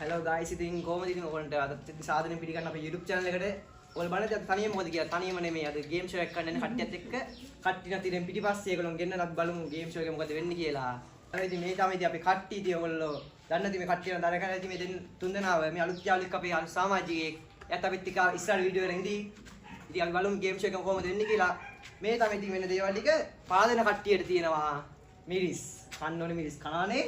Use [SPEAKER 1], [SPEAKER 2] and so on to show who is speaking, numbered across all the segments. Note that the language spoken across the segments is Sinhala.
[SPEAKER 1] හෙලෝ ගයිස්, ඉතින් කොහොමද ඉතින් ඔයගොල්ලන්ට අද ඉතින් සාදරයෙන් පිළිගන්න අපේ YouTube channel එකට. ඔයාලා බලන්න අද තනියම මොකද කියලා. තනියම නෙමෙයි, අද ගේම් ෂෝ එකක් කරන්න යන්නේ කට්ටියත් එක්ක. කට්ටිය නැති ඉතින් පිටිපස්සේ ඒගොල්ලෝ ගෙන්නන අපි බලමු ගේම් ෂෝ එක මොකද වෙන්නේ කියලා. අර ඉතින් මේ තමයි ඉතින් අපේ කට්ටිය. ඉතින් ඔයගොල්ලෝ දන්නේ නැති මේ කට්ටිය නම් දරගෙන ඉතින් මේ දෙන්න තුන් දෙනාව මේ අලුත් යාළුවෙක් අපේ අලුත් සමාජිකයෙක්. එයාත් අපිත් එක්ක ඉස්සරහ වීඩියෝ වල ඉඳී. ඉතින් අපි බලමු ගේම් ෂෝ එක කොහොමද වෙන්නේ කියලා. මේ තමයි ඉතින් වෙන දේවල් ටික. පාදන කට්ටියට තියෙනවා මිරිස්. කන්න ඕනේ මිරිස් කනානේ.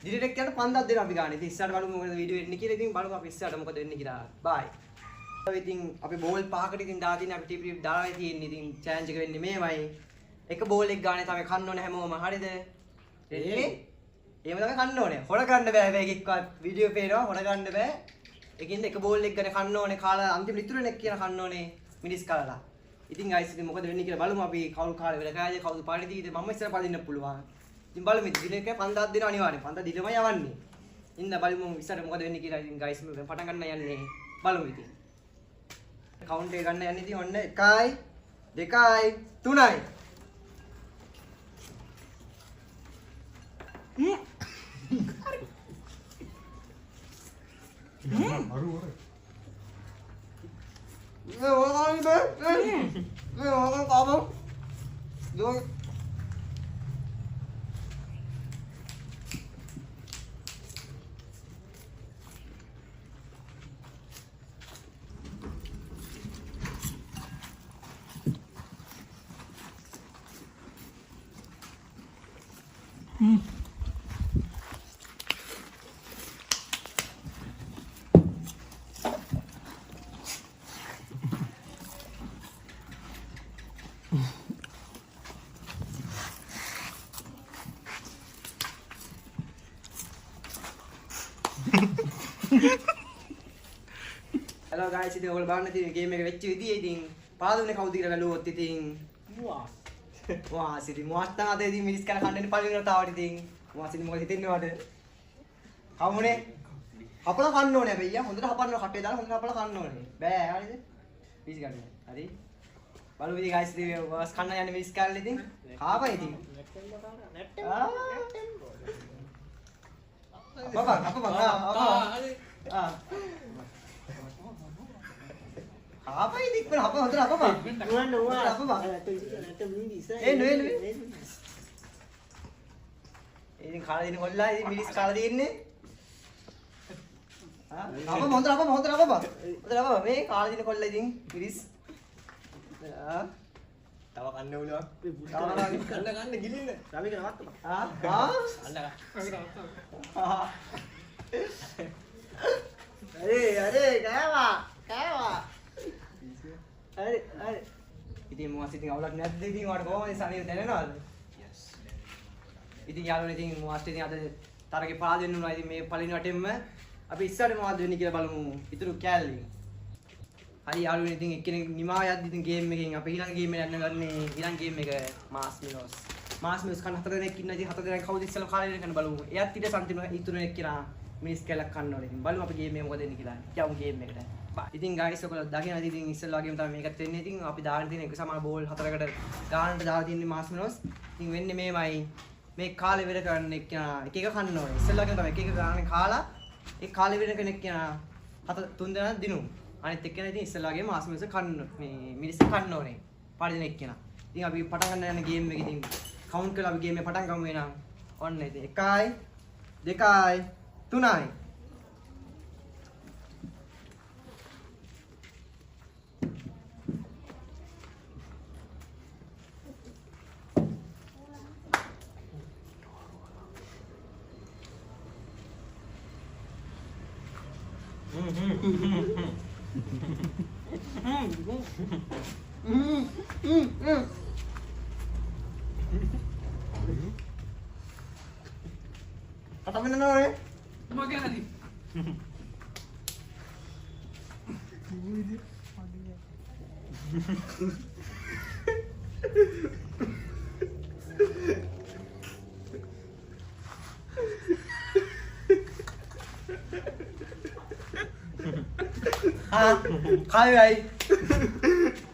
[SPEAKER 1] දිරෙක් යන 5000ක් දෙනවා අපි ගන්න. ඉතින් ඉස්සරහට බලමු මොකද වීඩියෝ වෙන්නේ කියලා. ඉතින් බලමු අපි ඉස්සරහට මොකද වෙන්නේ කියලා. බයි. ඉතින් අපි බෝල් පහකට ඉතින් දාලා තියෙන අපි ටිපි ටිපි දාලා තියෙන්නේ. ඉතින් චැලෙන්ජ් එක වෙන්නේ මේමයි. එක බෝල් එක ගානේ තමයි කන්න ඕනේ හැමෝම. හරිද? රෙඩි? එහෙම තමයි කන්න ඕනේ. හොර ගන්න බෑ හැබැයි එකෙක්වත්. වීඩියෝ පේනවා හොර ගන්න බෑ. ඒකින්ද එක බෝල් එක ගානේ කන්න ඕනේ. කාලා අන්තිමට ඉතුරු වෙන එක කියන කන්න ඕනේ. මිනිස් කාලා. ඉතින් ගයිස් ඉතින් මොකද වෙන්නේ කියලා බලමු අපි. කවුරු කාලා වෙල කායද කවුද පරිදිද මම ඉස්සර පදින්න පුළුවන්. ඉතින් බලමු ඉතින් දින එක 5000ක් දෙනවා අනිවාර්යෙන්. 5000 දීලාමයි යවන්නේ. ඉන්න බලමු ඉස්සර මොකද වෙන්නේ කියලා. ඉතින් ගයිස් මම පටන් ගන්න යන්නේ. බලමු ඉතින්. කවුන්ට් එක ගන්න යන්නේ ඉතින් ඔන්න 1යි 2යි 3යි.
[SPEAKER 2] අරු අර.
[SPEAKER 1] මේ ඔයාලා බෑ. මේ ඔයාලා කාමෝ. දෝ හෙලෝ ගයිස්, ඉතින් ඔයගොල්ලෝ බලන්න තියෙන ගේම් එක වෙච්ච විදිය. ඉතින් පාදුනේ කවුද කියලා බැලුවොත් ඉතින් මුවාස්. මුවාස් ඉතින් මුවාස් තමයි අද ඉතින් මිනිස් කන කන්න එන්නේ පළවෙනි වතාවට. ඉතින් මුවාස් ඉතින් මොකද හිතෙන්නේ ඔයාලට? කවුනේ? හපලා කන්න ඕනේ හැබැයි යා හොඳට හපන්න ඕනේ. කටේ දාලා හොඳට හපලා කන්න ඕනේ. බෑ හරිද? මිනිස් ගන්න. හරි. බලමු ඉතින් ගයිස්, ඉතින් මුවාස් කන්න යන්නේ මිනිස් කාලේ ඉතින්. කාපා ඉතින්. අපපන් අපපන් ආ. ආපයි ඉතින් අප හොඳට අපපන්.
[SPEAKER 3] නුවන් නුවන්
[SPEAKER 1] අපපන්.
[SPEAKER 3] නැට මිනිස්.
[SPEAKER 1] ඒ නෙවෙයි නෙවෙයි. ඉතින් කාලා දෙන කොල්ලා ඉතින් මිනිස් කාලා දෙන්නේ. ආ අප හොඳට අප හොඳට අපපන්. හොඳට අපපන් මේ කාලා දෙන කොල්ලා ඉතින් මිනිස්. ආ
[SPEAKER 2] තව කන්න පුළුවන්.
[SPEAKER 1] තව
[SPEAKER 2] කන්න කන්න ගිලින්න.
[SPEAKER 3] රවික නවත්තපන්.
[SPEAKER 1] ආ ආ
[SPEAKER 2] අන්න.
[SPEAKER 3] අරේ අරේ කෑවා කෑවා. හරි හරි.
[SPEAKER 1] ඉතින් මොහස් ඉතින් අවුලක් නැද්ද ඉතින් ඔයාලට කොහොමද සනීප දැනෙනවද?
[SPEAKER 2] Yes.
[SPEAKER 1] ඉතින් යාළුවනේ ඉතින් මොහස්ට ඉතින් අද තරගේ පාද වෙන්න උනා. ඉතින් මේ පළවෙනි වටෙන්ම අපි ඉස්සරහට මොකද්ද වෙන්නේ කියලා බලමු. ඉතුරු කෑල්ලෙන්. හරි යාළුවනේ, ඉතින් එක්කෙනෙක් නිමා යද්දි ඉතින් ගේම් එකෙන් අපි ඊළඟ ගේම් එකට යන්න ගන්නේ. ඊළඟ ගේම් එක මාස් මිලෝස්. මාස් මිලෝස් කන හතර දෙනෙක් ඉන්නවා. ඉතින් හතර දෙනෙක් කවුද ඉස්සෙල්ලාම කාලේ වෙන බලමු. එයාත් ඊට අන්තිම ඉතුරු වෙන එක්කෙනා මිනිස් කැලක් කන්න ඕනේ. ඉතින් බලමු අපි ගේම් එක මොකද වෙන්නේ කියලා. යමු ගේම් එකට. ඉතින් ගයිස් ඔයගොල්ලෝ දකිනවා ඉතින් ඉස්සෙල්ලා වගේම තමයි මේකත් වෙන්නේ. ඉතින් අපි දාගෙන තියෙන එක සමාන බෝල් හතරකට ගානට දාලා තියෙන්නේ මාස් මිලෝස්. ඉතින් වෙන්නේ මේමයි. මේ කාලේ වෙර කරන්න එක්කෙනා එක එක කන්න ඕනේ. ඉස්සෙල්ලා වගේම තමයි එක එක ගානේ කාලා ඒ කාලේ වෙර කරන එක්කෙනා හත තුන් දෙනා දිනු. අනිත් එක්කෙනා ඉතින් ඉස්සෙල්ලා වගේම මාස් මිලෝස් කන්න මේ මිනිස් කන්න ඕනේ. පාරි දෙන එක්කෙනා. ඉතින් අපි පටන් ගන්න යන ගේම් එක ඉතින් කවුන්ට් කරලා අපි ගේම් එක පටන් ගමු එහෙනම්. ඔන්න ඉතින් 1යි 2යි 3යි. කට වෙන්න ඕනේ.
[SPEAKER 4] මගේ හරි.
[SPEAKER 1] ආ කායයි.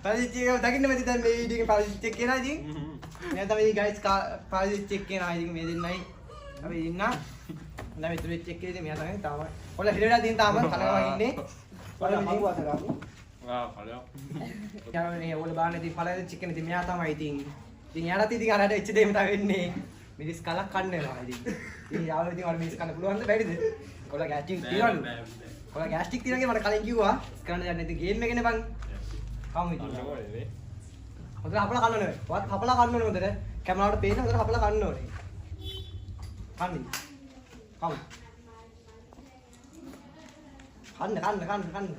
[SPEAKER 1] පරිචය එක දකින්න මැදි දැන් මේ වීඩියෝ එකේ පරිචය එක කියනවා ඉතින්. මෙයා තමයි ගයිස් පරිචය එක කියනවා ඉතින් මේ දෙන්නයි. අපි ඉන්න. දැන් ඉතුරු වෙච්ච එකේ ඉතින් මෙයා තමයි තාම. ඔයාලා හිර වෙලා තියෙන තාම කනගම ඉන්නේ. ඔයාලා ඉතින්
[SPEAKER 2] ආ ඵලයක්.
[SPEAKER 1] යාළුවනේ ඔයාලා බලන්න ඉතින් ඵලයෙන් චිකන් ඉතින් මෙයා තමයි ඉතින්. ඉතින් එයාලත් ඉතින් අර අර වෙච්ච දේම තමයි වෙන්නේ. මිරිස් කලක් කන්න වෙනවා ඉතින්. ඉතින් යාළුවෝ ඉතින් ඔයාලා මිරිස් කන්න පුළුවන්ද බැරිද? ඔයාලා ගෑස්ට්‍රික් තියනවලු. ඔයාලා ගෑස්ට්‍රික් තියනවා කියලා මට කලින් කිව්වා. කරන්න යන්නේ ඉතින් ගේම් එකනේ බං. කමු ඉතින්. හොඳට හපලා කන්න ඕනේ. ඔයත් හපලා කන්න ඕනේ හොඳට. කැමරාවට පේන හොඳට හපලා කන්න ඕනේ. කන්න ඉතින්. කමු. කන්න කන්න කන්න කන්න.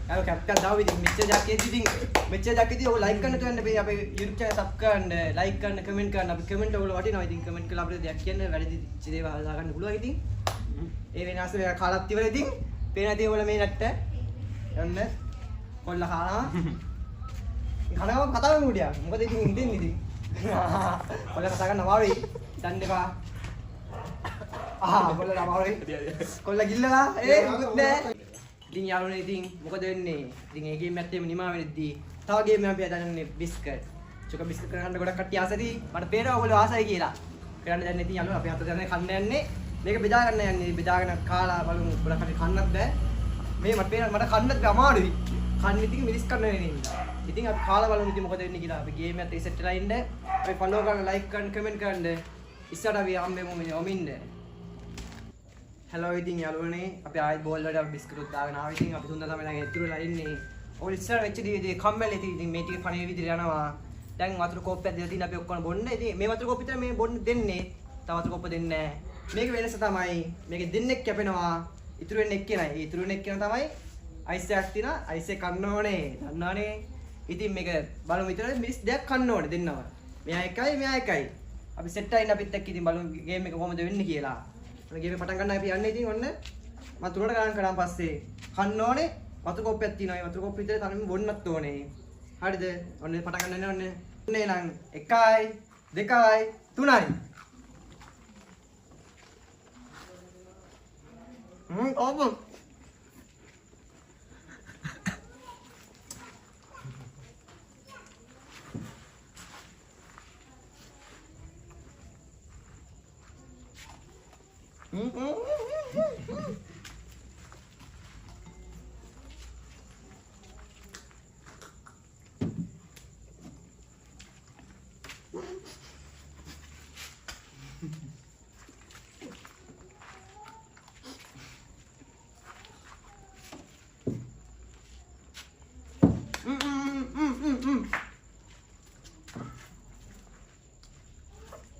[SPEAKER 1] යාළුවෝ කැප්ටන් දාව ඉතින් මෙච්චර ජාක් ඉතින් මෙච්චර ජාක් ඉතින් ඔයගොල්ලෝ ලයික් කරන්න තුවන්න බෑ අපේ YouTube channel sub කරන්න ලයික් කරන්න කමෙන්ට් කරන්න අපි කමෙන්ට් ඔයගොල්ලෝ වටිනවා ඉතින් කමෙන්ට් කරලා අපිට දෙයක් කියන්න වැරදි දේවල් හදා ගන්න පුළුවන් ඉතින් ඒ වෙනස වෙලා කාලත් ඉවර ඉතින් පේන ඉතින් ඔයගොල්ලෝ මේ නැට්ට යන්න කොල්ල කාලා කනගම කතා කරමු ටිකක් මොකද ඉතින් ඉඳින් ඉතින් කොල්ල කතා කරන්න අමාරුයි දන්න එපා ආ කොල්ල අමාරුයි කොල්ල ගිල්ලලා ඒ මොකුත් නෑ ඉතින් යාළුවනේ ඉතින් මොකද වෙන්නේ? ඉතින් ඒ ගේම් එකත් එහෙම නිමා වෙද්දී තව ගේම් එකක් අපි හදන්නේ බිස්කට්. චොක බිස්කට් කරන්න ගොඩක් කට්ටිය ආසයි. මට පේනවා ඔයගොල්ලෝ ආසයි කියලා. කරන්න දැන් ඉතින් යාළුවනේ අපි හතර දෙනා කන්න යන්නේ. මේක බෙදා ගන්න යන්නේ. බෙදාගෙන කාලා බලමු. ගොඩක් කට්ටිය කන්නත් බෑ. මේ මට පේනවා මට කන්නත් බෑ අමාරුයි. කන්න ඉතින් මිරිස් කන්න වෙන්නේ. ඉතින් අපි කාලා බලමු ඉතින් මොකද වෙන්නේ කියලා. අපි ගේම් එකත් සෙට් වෙලා ඉන්න. අපි ෆලෝ කරන්න, ලයික් කරන්න, කමෙන්ට් කරන්න. ඉස්සරහට අපි හම්බෙමු මේ ඔමින්ද. හෙලෝ ඉතින් යාළුවනේ අපි ආයෙත් බෝල් වලට අපි බිස්කට් දාගෙන ආවා. ඉතින් අපි තුන්දෙනා තමයි දැන් ඉතුරු වෙලා ඉන්නේ. ඔය ඉස්සර වෙච්ච දේ ඉතින් කම්මැලි ඉතින් ඉතින් මේ ටික කණේ විදිහට යනවා. දැන් වතුර කෝප්පයක් දීලා තියෙන අපි ඔක්කොම බොන්න. ඉතින් මේ වතුර කෝප්ප විතර මේ බොන්න දෙන්නේ. තව වතුර කෝප්ප දෙන්නේ නැහැ. මේක වෙනස තමයි මේක දෙන්නෙක් කැපෙනවා. ඉතුරු වෙන්නේ එක්කෙනයි. ඒ ඉතුරු වෙන එක්කෙනා තමයි අයිස් එකක් තියෙනවා. අයිස් එක කන්න ඕනේ. දන්නවනේ. ඉතින් මේක බලමු ඉතුරු මිනිස් දෙයක් කන්න ඕනේ දෙන්නම. මෙයා එකයි මෙයා එකයි. අපි සෙට් ආ ඉන්න අපිත් එක්ක ඉතින් බලමු ගේම් එක කොහොමද වෙන්නේ කියලා. ඔන්න ගේම් එක පටන් ගන්න අපි යන්නේ ඉතින් ඔන්න මම තුනට ගණන් කරාන් පස්සේ කන්න ඕනේ වතුර කෝප්පයක් තියෙනවා. ඒ වතුර කෝප්ප විතර තනියම බොන්නත් ඕනේ. හරිද? ඔන්න පටන් ගන්න යන්නේ ඔන්න. ඔන්න එහෙනම් 1 2 3 ඔබ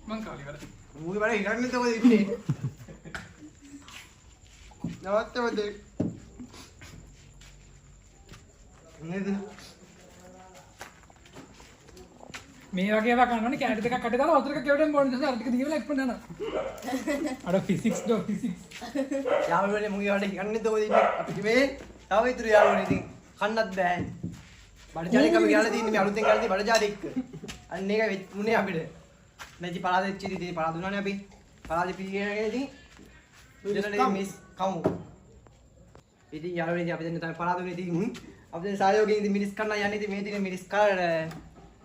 [SPEAKER 4] මං කාලේ ඉවරයි.
[SPEAKER 1] ඌගේ වැඩ ඉරන්නේ තව ඉන්නේ. නවත්තවද? නේද?
[SPEAKER 4] මේ වගේ ඒවා කන්න ඕනේ කැරට් දෙකක් කටේ දාලා වතුර එකක් කෙවටෙන් බොන්න ඉතින් අර ටික දීවලා ඉක්මනට යනවා. අර ෆිසික්ස් ඩෝ ෆිසික්ස්.
[SPEAKER 1] යාළුවනේ මුගේ වැඩ ඉරන්නේ තව ඉන්නේ. අපි මේ තව ඉතුරු යාළුවනේ ඉතින් කන්නත් බෑ. බඩජාලෙක් අපි ගාලා තියෙන්නේ මේ අලුතෙන් ගාලා තියෙන බඩජාලෙක්. අන්න ඒක උනේ අපිට. නැති පරාද වෙච්ච ඉතින් පරාද වුණානේ අපි. පරාද පිළිගෙන ඉතින් දෙන්නනේ මිස් කමු. ඉතින් යාළුවනේ ඉතින් අපි දෙන්න තමයි පරාද වුණේ ඉතින් අපි දෙන්න සහයෝගයෙන් ඉතින් මිරිස් කන්න යන්නේ ඉතින් මේ දිනේ මිරිස් කාලේ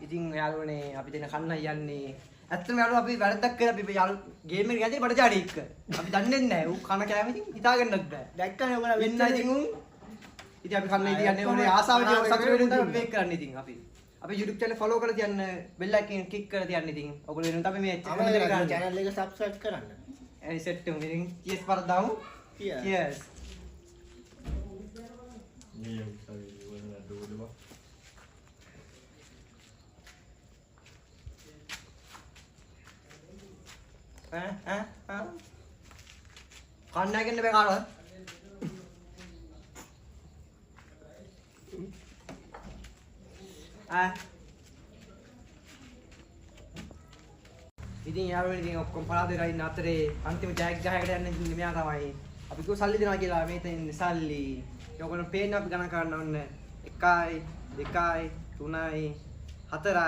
[SPEAKER 1] ඉතින් යාළුවනේ අපි දෙන්න කන්න යන්නේ. ඇත්තටම යාළුවා අපි වැරද්දක් කරලා අපි යාළු ගේම් එක ගියදී බඩජාඩි එක්ක. අපි දන්නේ නැහැ. ඌ කන කෑම ඉතින් හිතා ගන්නත් බෑ.
[SPEAKER 3] දැක්කනේ ඔයගොල්ලෝ
[SPEAKER 1] වෙන්න ඉතින් ඌ ඉතින් අපි කන්න ඉතින් යන්නේ ඕනේ ආසාව ඉතින් සතුට වෙනුවෙන් තමයි මේක කරන්නේ ඉතින් අපි. අපි YouTube channel follow කරලා තියන්න bell icon click කරලා තියන්න ඉතින් ඔයගොල්ලෝ වෙනුවෙන් තමයි මේ
[SPEAKER 3] channel එක channel එක subscribe කරන්න.
[SPEAKER 1] ඒ සෙට් එකම ඉතින් cheers පාරක් දාමු. Cheers.
[SPEAKER 2] මේ උත්සාහය වල නඩුවද බා.
[SPEAKER 1] ඈ ඈ ඈ කන්න නැගෙන්න බෑ කාටවත්. ආ ඉතින් යාළුවනේ ඉතින් ඔක්කොම පරාද වෙලා ඉන්න අතරේ අන්තිම ජයග්‍රහයකට යන්න ඉතින් මෙයා තමයි. අපි කිව්ව සල්ලි දෙනවා කියලා මේ තැන ඉන්නේ සල්ලි. ඉතින් ඔයගොල්ලෝ පේන්න අපි ගණන් කරන්න ඕන 1 2 3 4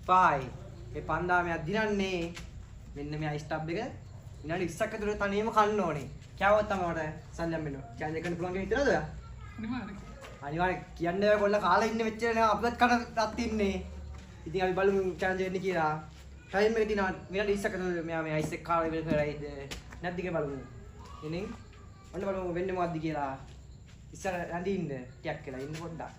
[SPEAKER 1] 5 මේ 5000 මෙයා දිනන්නේ. මෙන්න මේ අයිස් ටබ් එක විනාඩි 20ක් ඇතුළත තනියම කන්න ඕනේ. කෑවොත් තමයි මට සල්ලි හම්බෙන්නේ. චැලෙන්ජ් එක කරන්න පුළුවන් කියලා හිතනවද ඔයා?
[SPEAKER 4] අනිවාර්යෙන්.
[SPEAKER 1] අනිවාර්යෙන් කියන්න බෑ කොල්ල කාලා ඉන්නේ මෙච්චර නෑ අපිවත් කනත් ඉන්නේ. ඉතින් අපි බලමු චැලෙන්ජ් වෙන්නේ කියලා. ටයිම් එක තියෙනවා විනාඩි 20ක් ඇතුළත මෙයා මේ අයිස් එක කාලා ඉවර කරයිද? නැද්ද කියලා බලමු. ඉතින් ඔන්න බලමු වෙන්නේ මොකද්ද කියලා. ඉස්සර රැඳී ඉන්න ටිකක් කියලා ඉන්න පොඩ්ඩක්.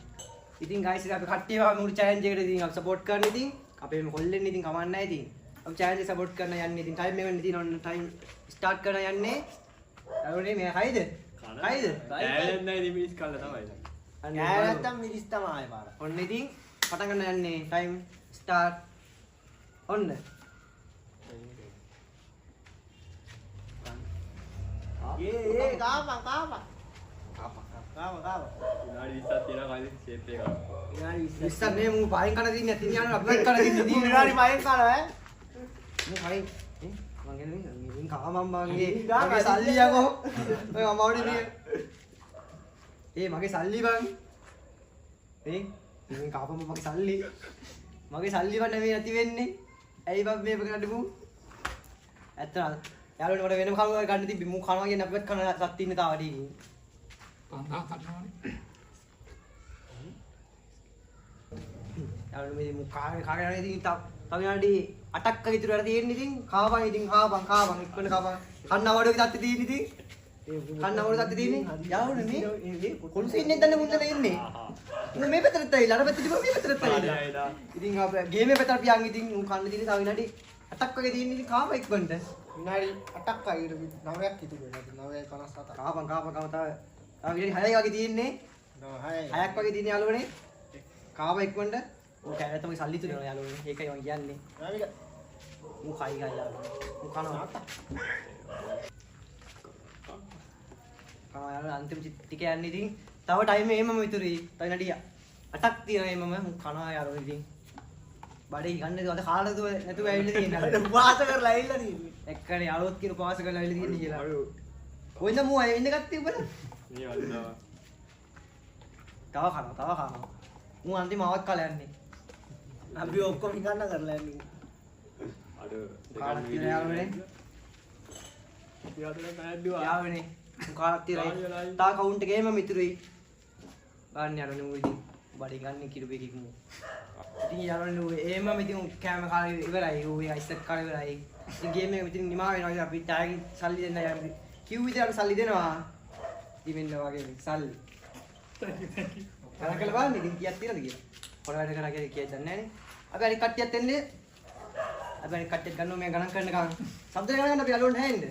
[SPEAKER 1] ඉතින් ගයිස් ඉතින් අපි කට්ටිය මුළු චැලෙන්ජ් එකට ඉතින් අපි සපෝට් කරන්න ඉතින් අපේ මේ කොල්ලෙන් ඉතින් කමක් නැහැ ඉතින්. අපි චැලෙන්ජ් එක සපෝට් කරන්න යන්නේ ඉතින් ටයිම් එක වෙන්න ඉතින් ඔන්න ටයිම් ස්ටාර්ට් කරන්න යන්නේ. යාළුවනේ මේ හයිද? හයිද?
[SPEAKER 2] කෑල්ලක් නැහැ ඉතින් මිනිස් කල්ලා තමයි.
[SPEAKER 1] අන්න
[SPEAKER 3] කෑ නැත්තම් මිරිස් තමයි ආයේ පාර.
[SPEAKER 1] ඔන්න ඉතින් පටන් ගන්න යන්නේ ටයිම් ස්ටාර්ට්. ඔන්න.
[SPEAKER 3] ඒ ඒ කාපන් කාපන්.
[SPEAKER 1] කාපන්
[SPEAKER 3] කාපන් කාපන්.
[SPEAKER 2] විනාඩි 20ක් තියෙනවා කලින් ෂේප් එක.
[SPEAKER 3] විනාඩි 20.
[SPEAKER 1] 20ක් නේ මූ පහෙන් කන තින්නේ තින් යනවා අපිත් කන තින්නේ
[SPEAKER 3] මූ විනාඩි පහෙන් කනවා ඈ.
[SPEAKER 1] මූ පහෙන් මං ගැන මින් කාමම් මංගේ මගේ සල්ලි යකෝ ඔය අමාරුනේ මේ ඒ මගේ සල්ලි බං මේ මින් කාපම මගේ සල්ලි මගේ සල්ලි බං නෙමෙයි නැති වෙන්නේ ඇයි බං මේ කරන්නේ මූ ඇත්තට යාළුවනේ මට වෙනම කනවා ගන්න තිබ්බේ මූ කනවා කියන්නේ අපිත් කන සත් ඉන්න තාම ටිකකින්
[SPEAKER 4] 5000 කටනවනේ.
[SPEAKER 1] යාළුවනේ මේ මූ කාගෙන කාගෙන යන ඉතින් තව විනාඩි 8ක් වගේ ඉතුරු වෙලා තියෙන්නේ ඉතින් කාපන් ඉතින් කාපන් කාපන් ඉක්මනට කාපන් කන්න අමාරුවේ තත්ත්වය තියෙන්නේ ඉතින් කන්න අමාරු තත්ත්වය තියෙන්නේ යාළුවනේ මේ කොළුසේ ඉන්නේ දන්නේ මුන්දනේ ඉන්නේ මුන් මේ පැත්තට ඇවිල්ලා අර පැත්තට මේ පැත්තට ඇවිල්ලා ඉතින් අප ගේම් එක පැත්තට අපි යන් ඉතින් උන් කන්න තියෙන්නේ තව විනාඩි 8ක් වගේ තියෙන්නේ ඉතින් කාපන් ඉක්මනට
[SPEAKER 3] විනාඩි 8ක් වගේ 9ක් ඉතුරු වෙනවා 9:57.
[SPEAKER 1] කාපන් කාපන් කාපන් තව තව විනාඩි 6යි වගේ තියෙන්නේ
[SPEAKER 3] 9
[SPEAKER 1] 6ක් වගේ තියෙන්නේ යාළුවනේ කාපන් ඉක්මනට ඔය කෑල්ල තමයි සල්ලි ඉතුරු වෙනවා යාළුවනේ ඒකයි මං කියන්නේ මූ කයි කයි යාළුවනේ මූ කනවා කනවා යාළුවනේ අන්තිම ටික යන්නේ ඉතින් තව ටයිම් එහෙමම ඉතුරුයි තව විනාඩි 8ක් තියෙනවා එහෙමම මූ කනවා යාළුවනේ ඉතින් බඩේ ගන්න අද කාලා නැතුව ඇවිල්ලා තියෙන්නේ අර
[SPEAKER 3] උපවාස කරලා ඇවිල්ලා තියෙන්නේ
[SPEAKER 1] එක්කනේ යාළුවොත් කියන උපවාස කරලා ඇවිල්ලා තියෙන්නේ කියලා කොහෙන්ද මූ අය ඉන්න ගත්තේ උඹලා
[SPEAKER 2] මේ වන්දාව
[SPEAKER 1] තව කනවා තව කනවා මූ අන්තිම ආවත් කාලා යන්නේ
[SPEAKER 3] අපි ඔක්කොම හිතන්න කරලා යන්නේ
[SPEAKER 2] අර
[SPEAKER 1] කාලක් තියෙනවා යාළුවනේ යාළුවනේ මූ කාලක් තියෙනවා තව කවුන්ට් එක එහෙමම ඉතුරුයි බලන්න යාළුවනේ මූ ඉතින් බඩේ ගන්න කිරු එකකින් මූ ඉතින් යාළුවනේ ඌ එහෙමම ඉතින් ඌ කෑම කාලා ඉවරයි ඌ ඒ අයිස් එක කාලා ඉවරයි ඉතින් ගේම් එක ඉතින් නිමා වෙනවා ඉතින් අපි ටැග් සල්ලි දෙන්න අපි කිව් විදිහට අපි සල්ලි දෙනවා ඉතින් මෙන්න වගේ සල්ලි
[SPEAKER 4] Thank you thank you.
[SPEAKER 1] ගණන් කරලා බලන්න ඉතින් කීයක් තියෙනවද කියලා පොර වැඩ කරා කියලා කීයක් දන්නේ නැහනේ අපි අනිත් කට්ටියත් එන්නේ අපි අනිත් කට්ටියත් ගන්නවා මේ ගණන් කරනකන් සද්ද ගණන් ගන්න අපි යාළුවන්ට හැෙන්න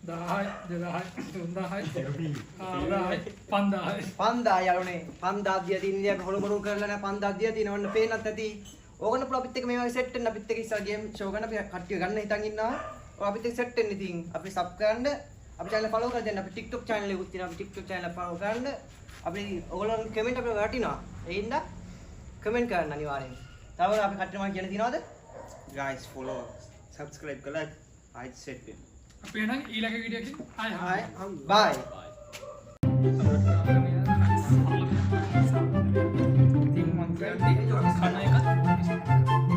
[SPEAKER 4] 10යි 12යි 3000යි 4000යි 5000යි
[SPEAKER 1] 5000 යාළුවනේ 5000 දියා තියෙන ඉතින් අපි හොළු මොරු කරලා නෑ 5000 දියා තියෙන ඔන්න පේනත් ඇති ඕගොල්ලෝ පුළුවන් අපිත් එක්ක මේ වගේ සෙට් වෙන්න අපිත් එක්ක ඉස්සර ගේම් ෂෝ ගන්න අපි කට්ටිය ගන්න හිතන් ඉන්නවා ඔය අපිත් එක්ක සෙට් වෙන්න ඉතින් අපි සබ් කරන්න අපි චැනල් ෆලෝ කරලා දෙන්න අපි TikTok channel එකකුත් තියෙනවා අපි TikTok channel එක ෆලෝ කරන්න අපි ඔයගොල්ලෝ කමෙන්ට් අපිට වටිනවා ඒ හින්දා කමෙන්ට් කරන්න අනිවාර්යෙන් තව අපි කට්ටිය මම කියන්න තියනවද
[SPEAKER 5] guys follow subscribe කරලා ආයෙත් සෙට් වෙන්න.
[SPEAKER 4] අපි එහෙනම් ඊළඟ වීඩියෝ එකකින් ආයෙ හම්බ
[SPEAKER 1] බයි
[SPEAKER 4] ඉතින් මං කියන්නේ කන එකත්